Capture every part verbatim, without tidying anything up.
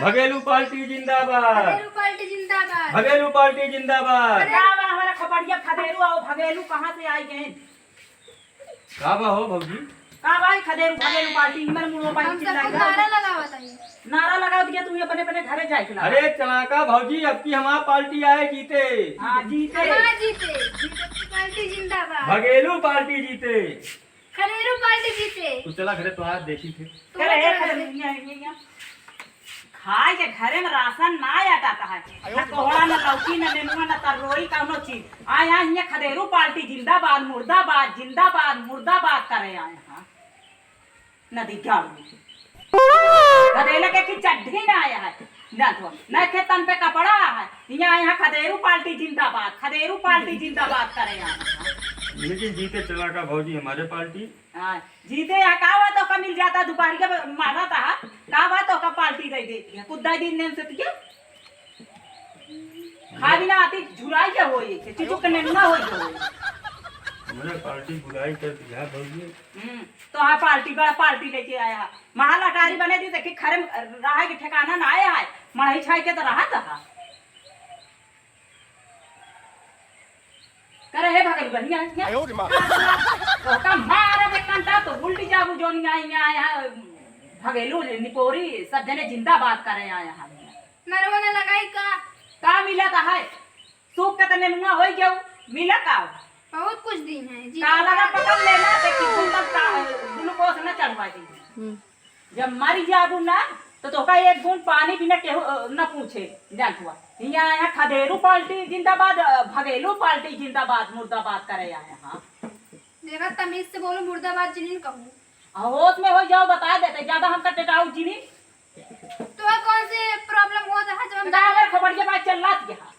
भगेलू पार्टी जिंदाबाद। भगेलू पार्टी जिंदाबाद। भगेलू पार्टी जिंदाबाद। अरे का बा हमारा खोपड़िया खदेरू आओ भगेलू कहाँ से आई गए? का बा हो भौजी? का बा ई खदेरू भगेलू पार्टी? इमर मुड़ो पाई हम चिल्लाई सबको जाओ। नारा लगावत हई। नारा लगावत गया तू अपने अपने घरे जाए के ला। अरे चलाका भौजी, अब की हमार पार्टी आए जीते। हाँ, जीते। हाँ, जीते। जीते की पार्टी जिंदाबाद। भगेलू पार्टी जीते। खदेरू पार्टी जीते। तू चला घरे, तोहार देखी थे। तू करे चला है घरे। खदेरू, यहाँ, यहाँ, यहाँ। खाए के घरे में राशन ना आटा है, न कोहड़ा, न लौकी, न नेनुआ, न तरोई, कौनो चीज। आए हैं हियाँ खदेरू पार्टी जिंदाबाद, मुर्दाबाद, जिंदाबाद, मुर्दाबाद करे आए हैं। नदी गाड़ू। खदेले के की चड्ढी ना आया है, ना तो, न के तन पे कपड़ा है। हियाँ आए हैं खदेरू पार्टी जिंदाबाद, खदेरू पार्टी जिंदाबाद करे आए हैं। लेकिन जीते चला का भौजी हमारे पार्टी। हाँ, जीते यहाँ का हुआ तो का मिल जाता, दोपहर के मारा था, का हुआ तो का पार्टी दे देती है, कुछ दे दिन नेम से तुझे। खा भी ना आती, झुराई के होई, चिचुक के नेनुआ होई के होई। हमरे पार्टी बुराई कर दिया भौजी। हम्म, तो हाँ पार्टी, बड़ा पार्टी लेके आया। महल अटारी बने दी, देखी खरे में रहा के ठिकाना ना आया है, मड़ही छाई के तो रहा था। करे हे भगेलू बनिया, यहाँ। आयो रे माँ। तोहका मारब एक घंटा तो उल्टी जाबू जोन यहाँ, यहाँ, यहाँ भगेलू निपोरी सब जने जिंदाबाद करे आए हैं। मरवा ना लगाई का? का मिला था है? सूख के तो नेनुआ होई गयो, मिला का? बहुत कुछ दिन है जी। काला ना पकड़ लेना, देखी कुंदन का, ग्लूकोज ना चढ़वा दी। हम्म। जब मर जाबू ना, तो तोहका एक बूंद पानी बिना केहू, अ, न पूछे, जानत हुआ। हियाँ, यहाँ खदेरू पार्टी जिंदाबाद, अ, भगेलू पार्टी जिंदाबाद, मुर्दाबाद करे आए हैं। देखा, तमीज से बोलो, मुर्दाबाद जिनिन कहूँ। आ, होश में हो जाओ, बता देते, ज्यादा हमका टेटाऊ जिनिन। तो कौन से problem होत है, जब हम तो का हमारे खबरिया बात चल रहा था?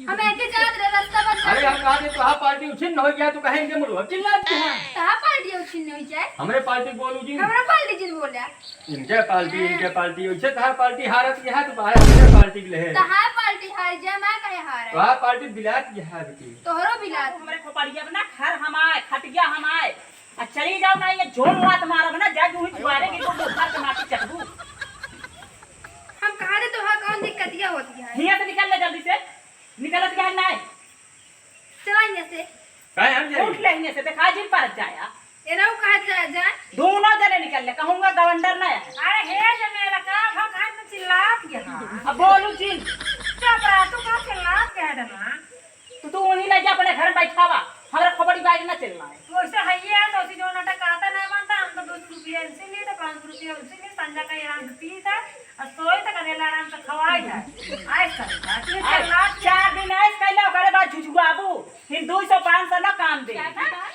हम एके जात रहे, रास्ता बंद अरे, कर हम कहा कि तोहार पार्टी उछिन्न हो गया, तू कहे इनके मुड़वा चिल्लात के हैं। तोहार पार्टी उछिन्न हो जाए? हमरे पार्टी बोलू जी। हमरा पार्टी जिन बोला। इनके पार्टी, हाँ। इनके पार्टी, वैसे तोहार पार्टी हारत के है, तो बाहर हमरे पार्टी के लिए है। तोहार पार्टी हार जाए, मैं कहे हार है। तोहार पार्टी बिलात के है बेटी। तोहरो बिलात। हमरे खोपड़िया में ना घर हमाए, खटिया हमाए। आ चली जाओ ना, ये जोर लात मारब ना, जा जूही दुआरे के तो घर के माटी चटबू। हम कहा दे तोहार कौन दिक्कतिया होती है? हियाँ से निकल ले जल्दी से। निकलत गया नहीं। चला हियाँ से। काहे हम जाई? उठ ले हियाँ से, देखा जिन पर जाया। एराऊ कहा जा, जा। दोनों जने निकल ले, कहूँगा गवंडर ना है। अरे हे जमेला का भगवान में चिल्लात गया। अब बोलू जिन। चुप रह, तू का चिल्लात गया है ना? तो तू वहीं ले जा अपने घर में बैठावा, हमरा खोपड़ी बाज ना चिल्लाए। वैसे है ये है, तो उसी जो नटा कहता नहीं बनता, हम तो दो सौ रुपया इनसे लिए थे, पाँच सौ रुपया उनसे लिए, संजा का आराम से पी था, और सोए तक अकेला आराम से खवाई था। आइस कर था, तू आज चिल्लात चार दिन आइस कर ले, ओकरे बाद झुझुआबू। फिर दो सौ पाँच सौ ना काम दे।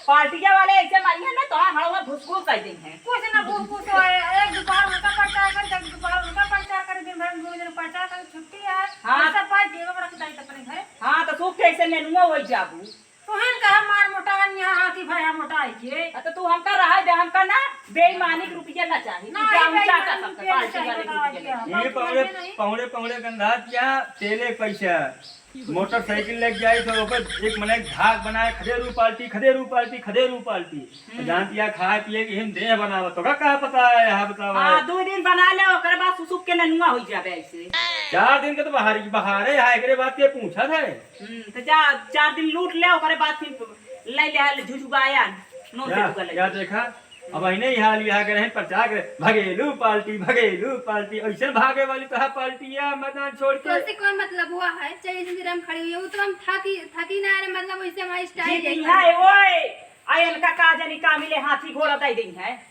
पार्टिया वाले ऐसे मारिए ना, तो हाँ, हड़वा भुसभुस कर देंगे। कुछ ना भुसभुस होए, एक दोपहर उनका प्रचार कर, एक दोपहर उनका प्रचार कर, दिन भर में दो दिन प्रचार कर, छुट्टी है। हाँ। पैसा पाई जेब में रख जाई अपने घरे। हाँ, तो तू कैसे नेनुआ हो जाबू? तुहन कहा मार मोटावन यहाँ हाथी भया मोटाई के। आ, तो तू हमका रहा दे, हमका ना बेईमानी के रुपया ना चाही। तू ना, क्या ऊंचा बेईमानी कर सकते रुपया ना पार्टी चाही, वाले बतावा रुपया जी, लेके? हम ये तो पौड़े, नहीं। पौड़े, पौड़े गंधा क्या तेले पैसा। मोटरसाइकिल लेके जाई तो ओकर एक मने धाक बनाए, "खदेरू पार्टी, खदेरू पार्टी, खदेरू पार्टी।" हम्म। जानती है, खाए पिए के हम देह बनावत, तो का, का पता है, यहाँ बतावा हाँ, है। दो दिन बना ले, ओकरे बाद सुसुक के ननुआ हो जाबे ऐसे। चार दिन के तो बाहर की बाहर है, यहाँ एकरे बाद के पूछत है। हम्म, तो जा, चार दिन लूट ले, ओकरे बाद फिर ले ले, ले झुझुआया, नौ से जा, टुका ले। जा देखा, अब अहिने ही हाल यहाँ के रहे, प्रचार करे, "भगेलू पार्टी, भगेलू पार्टी", ऐसे भागे वाली तो है पार्टी है, मैदान छोड़ के। तो उससे कौन मतलब हुआ है? चाहे जिंदगी में खड़ी हुई है, वो तो हम थकी, थकी ना रहे, मतलब वैसे हमारी स्टाइल जीत यही यहाँ है। है, ओए, आ इनका का जानी का मिले, हाथी घोड़ा दे दी है।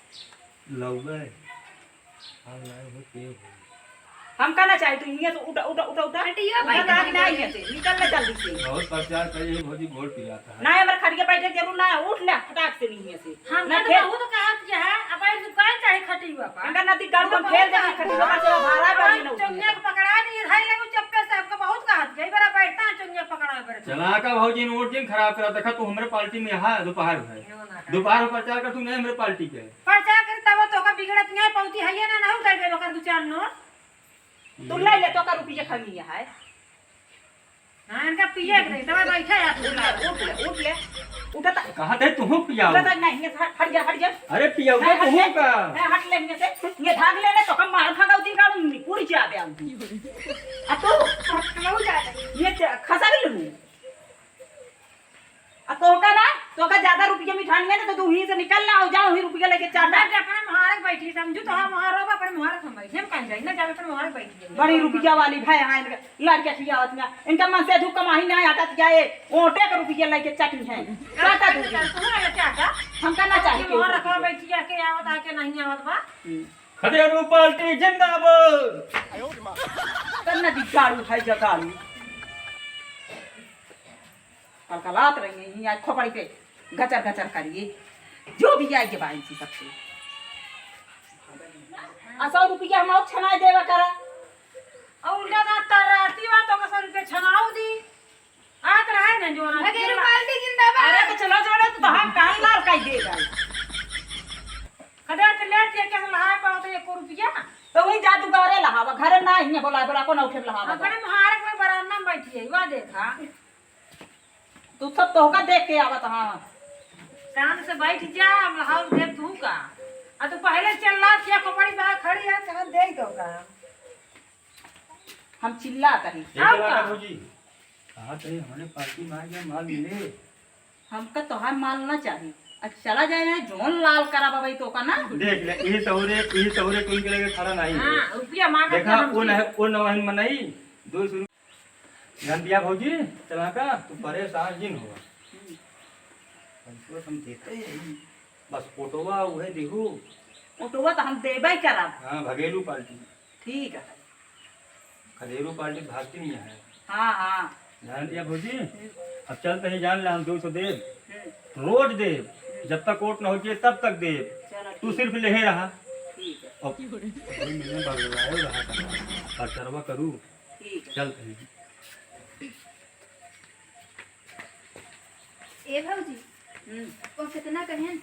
लौबे, हम नहीं हो, के हो? हमका ना चाही, तू हियाँ से उठा, उठा, उठा, उठा। हटियो उठा भाई, तो हम ना हटियो। हियाँ से, निकल ले जल्दी से। बहुत प्रचार करी है, भौजी, घोल पिलाता है। ना, हमारे खटिया बैठे के जरूर ना है, उठ ले, फटाक से नहीं हियाँ से। हमका ना तो खेल। बहुत कहत के है, अब आई दुकान चाहे खटिया पर। हमका ना दी, गाड़ू हम बहुत खेल देंगे, कहत खटिया पर से भाड़ा पर अब नहीं ना उठे। चुन्ने के पकड़ा दी, इधर ले वो चप्पे से, हमका बहुत कहत के, एक बार बैठता है चुन्ने पकड़ा पर। चला का भौजी, नोट दिन खराब करा, देखा तू हमरे पार्टी में यहाँ दोपहर है। यो ना। दोपहर में प्रचार कर, तू नहीं हमरे पार्टी के। प्रचार करे तब तो का बिगड़त नहीं पौती है, ये ना, ना उठाई दे ओकर दो चार नोट। तू ले ले, तो का रुपये खमी है। हाँ, इनका पिए के नहीं, तब बैठे है तू। उठ ले, उठ ले, उठ ले। उठा ता। कहा थे तू पियाओ। उठा ता नहीं, ये हट, हट जा, हट जा। अरे पियाओ, नहीं, हट तू ले। का? नहीं, हट ले, ये से, ये भाग ले ना, तो हम मार भागा उदी का, पूरी जा बे। आ तू, ये च-, खसा भी लूँ। आ तोहका ना, तोहका ज्यादा रुपया मिठानिया ना, तो तू वहीं से निकल ना, और जाओ, वहीं रुपया लेके चाटा। मैं अपने मुहारे बैठी, समझू तो हम मुहारो बा, अपने मुहारे हम बैठी, हम कहीं जाई ना, जावे अपने मुहारे बैठी है। बड़ी रुपया वाली भाई, हाँ, इनका लड़के खियावत में, इनका मन से धूप कमाही ना हटत जाए, ओटे के रुपया लेके चटी है। चाटा तू। तू ना चाटा। हमका ना चाहिए। मुहार रखा बैठी है, के आवत आ, के नहीं आवत बा। हम्म। खदेरू पार्टी जिंदाबाद। करना दी गाड़ू है जगाड़ू। कलकलात रही है, आज खोपड़ी पे गचर गचर करिए। जो भी आई के बाई थी सबसे। आ सौ रुपया हम और छनाए देवा करा। और उल्टा ना तर रहती बा तो का सौ रुपया छनाऊ दी। आत रहे ना जो ना भगेरू पार्टी जिंदाबाद। अरे तो चलो जोड़े तो हम कान लाल काई दे गए। कदर से ले के कैसे लहाए पाओ तो एको रुपया? तो वही जा दुआरे लहावा, घरे ना ही बोला, बोला कौन उठे लहावा? अपने मुहारक में बरामदा में बैठी है, वा देखा। तू सब तोहका देख के आवत, हाँ। शांत से बैठ जा, हम लहाव दे तू का। आ तू पहले चल ला, क्या खोपड़ी बा खड़ी है, तहन दे दो का। हम चिल्लात हई। ये आओ क्या बात का? है भौजी? कहा तरी हमने पार्टी मार के माल मिले। हमका तोहार माल ना चाही। अब चला जाए ना, जोन लाल करा बाबा तो का ना। देख ले, ये सौरे, ये सौरे कुल के लगे खड़ा नहीं है। हाँ, रुपया मांगत देखा, है वो हमसे। नहीं, वो नवहन मनई, दो सौ रुपया। जान दिया भौजी, चला का, तू परेशान जिन हो। हम्म। पैसवा हम देते ही नहीं। बस फोटोवा उहे दिहू। फोटोवा तो हम देबे करब। हाँ, भगेलू पार्टी। ठीक है। खदेरू पार्टी भारती में है। हाँ, हाँ। ध्यान दिया भौजी, हम्म। अब चलते ही जान ले हम दो सौ देब। हम्म। रोज देब। हम्म। जब तक वोट न हो जाए तब तक देब। चलो, तू ठीक। सिर्फ लेहे रहा। ठीक है। अब वही मैंने बगलाए रहा था। प्रचारवा करू। ठीक है। चलते ही। ए भौजी, हम्म। वो कितना कहें?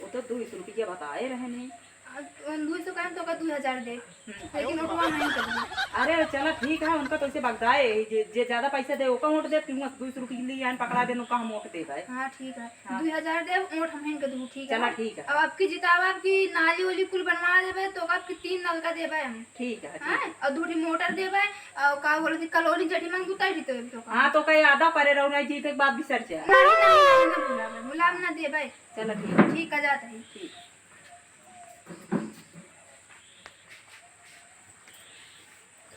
वो तो दो सौ रुपया बताए रहे ने। आ, वो दो सौ कहें तो ओका दो हजार दे। हम्म। लेकिन ओकवा नहीं कर दे। अरे चला ठीक है, उनका तो ऐसे बगदाए, जे, जे ज्यादा पैसा दे ओका वोट दे, तू दो सौ रुपया ले आन पकड़ा देन, ओका हम वोट दे भाई। हाँ ठीक है, हाँ। दो हजार दे वोट हम इनके दू, ठीक है? चला ठीक है। अब आपकी जितावा, आपकी नाली वाली कुल बनवा देबे तो आपकी तीन नलका देबे हम। ठीक है, ठीक हाँ, है। और दूठी मोटर देबे, और का बोले थी, कलोनी जटी मांग उतार दी तो, तो का। हाँ, तो कहीं आधा परे रहो, नहीं जीते के बाद भी सर जाए। नहीं, नहीं, नहीं, ना भुलावे, भुलावे ना देबे। चलो, ठीक है। ठीक है, जात है। ठीक।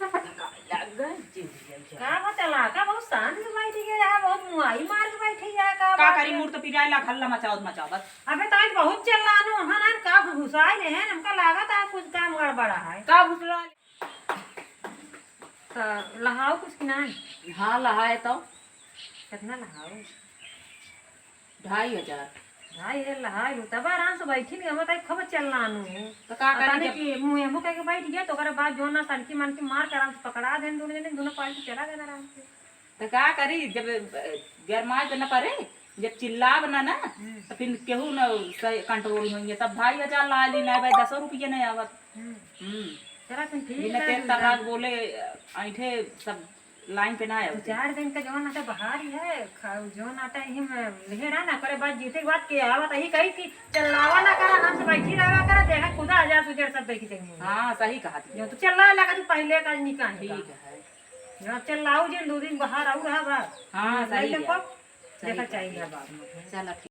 का पता का लग गए, जी, जी, जी। का पता ला, का बहुत शांत से बैठ गया है, बहुत मुआई मार के बैठ गया है, का का बात करी, है? मूड़ तो पिराए ला, हल्ला मचावत, मचावत। अबे, ताई बहुत चिल्लानो, हाँ ना, का घुसाए रहे हैं, हमका लागत है कुछ काम गड़बड़ा है। का घुसरा? त लहाओ कुछ कि नाही? हाँ, लहाए तो। कितना लहाओ? ढाई हजार। ढाई हजार लहाए लो, तब आराम से बैठी नहीं, हम ताई खूब चिल्लानो। तो का अब करी ताने जब कि मुँह हमू कह के बैठ गया, तो ओकरे बाद जो ना सनकी मन की मार के आराम से पकड़ा देन दोनों जने, दोनों पार्टी चला गए आराम से। तो का करी, जब, अ, गरमाए के न परे, जब चिल्लाब ना, ना, हम्म। तो फिर केहू न सही कंट्रोल होइए। तब ढाई हजार ला ली, ना भाई, दसो रुपये नहीं आवत। हम्म। हम्म। चला, फिर ठीक बिना है, तेल तर्राक बोले, ऐंठे सब लाइन पे ना आवे। चार दिन का जौन आटा बहारी है, खाओ, जौन आटा ही में लेहे रहा ना, ओकरे बाद जीते के बाद के आवत, यही कही कि चिल्लावा ना करा, आराम से बैठी रहा करा, देखा खुदा हजार सुजर सब देखी देंगे। हाँ, सही कहा थी। जो तू चिल्लाए लगा, तू पहले का निकाल ठीक है। जब चल लाऊ जिन दो दिन बाहर आऊ रहा बा। हाँ, ले सही ले है। को सही देखा बात चाहिए है। बात में। चला ठीक।